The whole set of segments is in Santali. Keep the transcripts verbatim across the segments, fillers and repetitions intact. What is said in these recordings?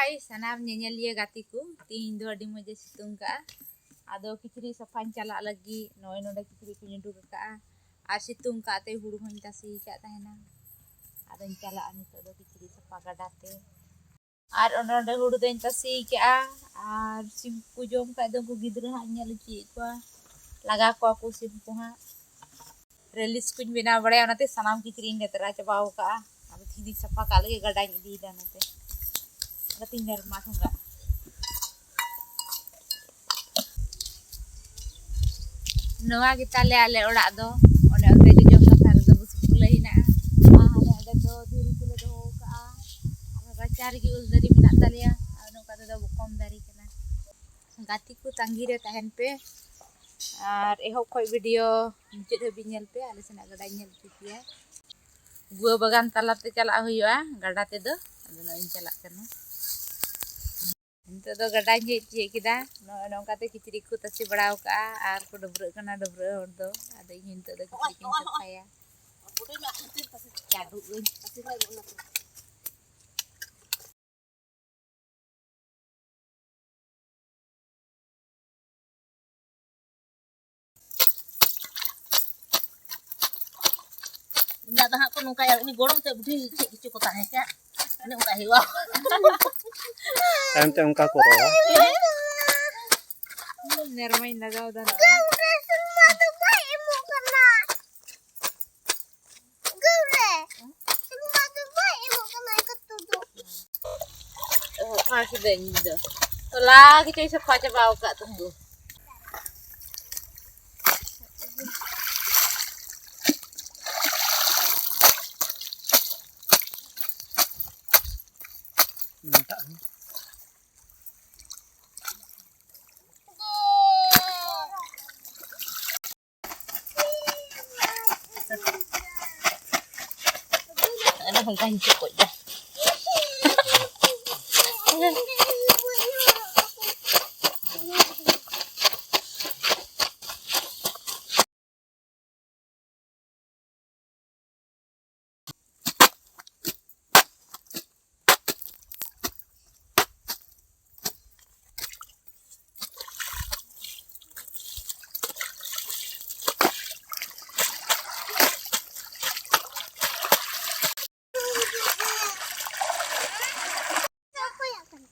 Hi ᱥᱟᱱᱟᱢ ᱧᱮᱧᱮᱞᱤᱭᱟᱹ ᱜᱟᱛᱮ ᱠᱚ, ᱛᱮᱦᱮᱧ ᱫᱚ ᱟᱹᱰᱤ ᱢᱚᱡᱽ ᱮ ᱥᱤᱛᱩᱝ ᱠᱟᱜᱼᱟ᱾ ᱟᱫᱚ ᱠᱤᱪᱨᱤᱡ ᱥᱟᱯᱷᱟᱧ ᱪᱟᱞᱟᱜ ᱞᱟᱹᱜᱤᱫ᱾ ᱱᱚᱜᱼᱚᱭ ᱱᱚᱰᱮ ᱠᱤᱪᱨᱤᱡ ᱠᱚᱧ ᱩᱰᱩᱠ ᱟᱠᱟᱜᱼᱟ᱾ ᱟᱨ ᱥᱤᱛᱩᱝ ᱠᱟᱜ ᱛᱮ ᱦᱩᱲᱩ ᱦᱚᱸᱧ ᱛᱟᱥᱮ ᱟᱠᱟᱫ ᱛᱟᱦᱮᱱᱟ᱾ ᱟᱫᱚᱧ ᱪᱟᱞᱟᱜᱼᱟ ᱱᱤᱛᱚᱜ ᱫᱚ ᱠᱤᱪᱨᱤᱡ ᱥᱟᱯᱷᱟ ᱜᱟᱰᱟ ᱛᱮ᱾ ᱟᱨ ᱚᱸᱰᱮ, ᱚᱸᱰᱮ ᱦᱩᱲᱩ ᱫᱚᱧ ᱛᱟᱥᱮ ᱠᱟᱜᱼᱟ᱾ ᱟᱨ ᱥᱤᱢ ᱠᱚ ᱡᱚᱢ ᱠᱷᱟᱡ ᱫᱚ ᱩᱱᱠᱩ ᱜᱤᱫᱽᱨᱟᱹ ᱦᱟᱸᱜ ᱤᱧ ᱧᱮᱞ ᱦᱚᱪᱚᱭᱮᱫ ᱠᱚᱣᱟ᱾ ᱞᱟᱜᱟ ᱠᱚᱣᱟ ᱠᱚ ᱥᱤᱢ ᱠᱚ ᱦᱟᱸᱜ᱾ ᱨᱤᱞᱥ ᱠᱚᱧ ᱵᱮᱱᱟᱣ ᱵᱟᱲᱟᱭᱟ, ᱚᱱᱟᱛᱮ ᱥᱟᱱᱟᱢ ᱠᱤᱪᱨᱤᱡ ᱤᱧ ᱞᱮᱛᱨᱟ ᱪᱟᱵᱟᱣ ᱠᱟᱜᱼᱟ᱾ ᱟᱫᱚ ᱛᱤᱦᱤᱧ ᱫᱚᱧ ᱥᱟᱯᱷᱟ ᱠᱟᱜ ᱞᱟᱹᱜᱤᱫ ᱜᱟᱰᱟᱧ ᱤᱫᱤᱭᱮᱫᱟ ᱱᱚᱛᱮ᱾ ᱜᱟᱛᱮᱧ ᱢᱮᱨᱚᱢ ᱢᱟ ᱴᱷᱚᱸᱜᱟ᱾ ᱱᱚᱣᱟ ᱜᱮᱛᱟᱞᱮ ᱟᱞᱮ ᱚᱲᱟᱜ ᱫᱚ᱾ ᱚᱱᱮ ᱚᱱᱛᱮ ᱡᱚᱡᱚᱢ ᱱᱟᱠᱷᱟ ᱨᱮᱫᱚ ᱵᱩᱥᱩᱵ ᱠᱩᱞᱟᱹᱭ ᱦᱮᱱᱟᱜᱼᱟ᱾ ᱟᱨ ᱟᱞᱮ ᱚᱸᱰᱮ ᱫᱚ ᱫᱷᱤᱨᱤ ᱠᱚᱞᱮ ᱫᱚᱦᱚ ᱠᱟᱜᱼᱟ᱾ ᱟᱨ ᱨᱟᱪᱟ ᱨᱮᱜᱮ ᱩᱞ ᱫᱟᱨᱮ ᱢᱮᱱᱟᱜ ᱛᱟᱞᱮᱭᱟ᱾ ᱟᱨ ᱱᱚᱝᱠᱟ ᱛᱮᱫᱚ ᱵᱚᱠᱚᱢ ᱫᱟᱨᱮ ᱠᱟᱱᱟ᱾ ᱜᱟᱛᱮ ᱠᱚ ᱛᱟᱺᱜᱤ ᱨᱮ ᱛᱟᱦᱮᱱ ᱯᱮ᱾ ᱟᱨ ᱮᱦᱚᱵ ᱠᱷᱚᱡ ᱵᱷᱤᱰᱤᱭᱳ ᱢᱩᱪᱟᱹᱫ ᱦᱟᱹᱵᱤᱡ ᱧᱮᱞ ᱯᱮ᱾ ᱟᱞᱮ ᱥᱮᱱᱟᱜ ᱜᱟᱰᱟᱧ ᱧᱮᱞ ᱦᱚᱪᱚ ᱯᱮᱭᱟ᱾ ᱜᱩᱣᱟᱹ ᱵᱟᱜᱟᱱ ᱛᱟᱞᱟᱛᱮ ᱪᱟᱞᱟᱜ ᱦᱩᱭᱩᱜᱼᱟ ᱜᱟᱰᱟ ᱛᱮᱫᱚ᱾ ᱟᱫᱚ ᱱᱚᱜᱼᱚᱭ ᱤᱧ ᱪᱟᱞᱟᱜ ᱠᱟᱱᱟ᱾ ᱱᱤᱛᱚᱜ ᱫᱚ ᱜᱟᱰᱟᱧ ᱦᱮᱡ ᱛᱤᱭᱳᱜ ᱠᱮᱫᱟ᱾ ᱱᱚᱜᱼᱚᱭ ᱱᱚᱝᱠᱟᱛᱮ ᱠᱤᱪᱨᱤᱡ ᱠᱚ ᱛᱟᱥᱮ ᱵᱟᱲᱟᱣ ᱠᱟᱜᱼᱟ ᱟᱨ ᱠᱚ ᱰᱟᱹᱵᱽᱨᱟᱹᱜ ᱠᱟᱱᱟ ᱰᱟᱹᱵᱽᱨᱟᱹᱜ ᱦᱚᱲ ᱫᱚ᱾ ᱟᱫᱚ ᱤᱧ ᱱᱤᱛᱚᱜ ᱫᱚ ᱠᱤᱪᱨᱤᱡ ᱠᱚᱧ ᱥᱟᱯᱷᱟᱭᱟ᱾ ᱪᱟᱰᱚᱜ ᱟᱹᱧ᱾ ᱤᱧ ᱫᱟᱫᱟ ᱦᱟᱸᱜ ᱠᱚ ᱱᱚᱝᱠᱟᱭᱟ, ᱩᱱᱤ ᱜᱚᱲᱚᱢ ᱛᱮ ᱵᱩᱰᱷᱤ ᱪᱮᱫ ᱠᱚᱪᱚ ᱠᱚ ᱛᱟᱦᱮᱸ ᱠᱟᱜ, ᱚᱱᱮ ᱚᱱᱠᱟ ᱦᱩᱭᱩᱜᱼᱟ᱾ ᱛᱟᱭᱚᱢ ᱛᱮ ᱚᱱᱠᱟ ᱠᱚ ᱨᱚᱲᱟ᱾ ᱢᱮᱨᱚᱢᱤᱧ ᱞᱟᱜᱟᱣ ᱫᱟ ᱱᱚᱜᱼᱚᱭ᱾ ᱥᱟᱯᱷᱟ ᱠᱤᱫᱟᱹᱧ ᱤᱧ ᱫᱚ᱾ ᱛᱚᱞᱟ ᱜᱮᱪᱚᱧ ᱥᱟᱯᱷᱟ ᱪᱟᱵᱟᱣ ᱟᱠᱟᱫ ᱛᱟᱠᱚ᱾ ᱚᱱᱟ ᱦᱚᱸ ᱚᱱᱠᱟᱧ ᱪᱚᱠᱚᱡ ᱫᱟ᱾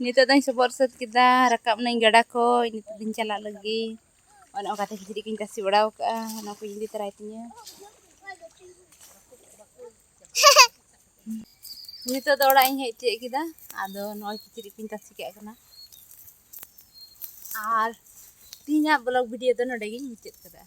ᱱᱤᱛᱚᱜ ᱫᱚᱧ ᱥᱚᱵᱚᱫ ᱥᱟᱹᱛ ᱠᱮᱫᱟ, ᱨᱟᱠᱟᱵ ᱱᱟᱹᱧ ᱜᱟᱰᱟ ᱠᱷᱚᱡ, ᱱᱤᱛᱚᱜ ᱫᱚᱧ ᱪᱟᱞᱟᱜ ᱞᱟᱹᱜᱤᱫ᱾ ᱚᱱᱮ ᱚᱱᱠᱟᱛᱮ ᱠᱤᱪᱨᱤᱡ ᱠᱚᱧ ᱛᱟᱥᱮ ᱵᱟᱲᱟᱣ ᱠᱟᱜᱼᱟ, ᱚᱱᱟ ᱠᱚᱧ ᱤᱫᱤ ᱛᱚᱨᱟᱭ ᱛᱤᱧᱟᱹ᱾ ᱱᱤᱛᱚᱜ ᱫᱚ ᱚᱲᱟᱜ ᱤᱧ ᱦᱮᱡ ᱛᱤᱭᱳᱜ ᱠᱮᱫᱟ᱾ ᱟᱫᱚ ᱱᱚᱜᱼᱚᱭ ᱠᱤᱪᱨᱤᱡ ᱠᱚᱧ ᱛᱟᱥᱮ ᱠᱟᱜ ᱠᱟᱱᱟ᱾ ᱟᱨ ᱛᱮᱦᱮᱧᱟᱜ vlog video ᱫᱚ ᱱᱚᱰᱮ ᱜᱤᱧ ᱢᱩᱪᱟᱹᱫ ᱠᱟᱫᱟ᱾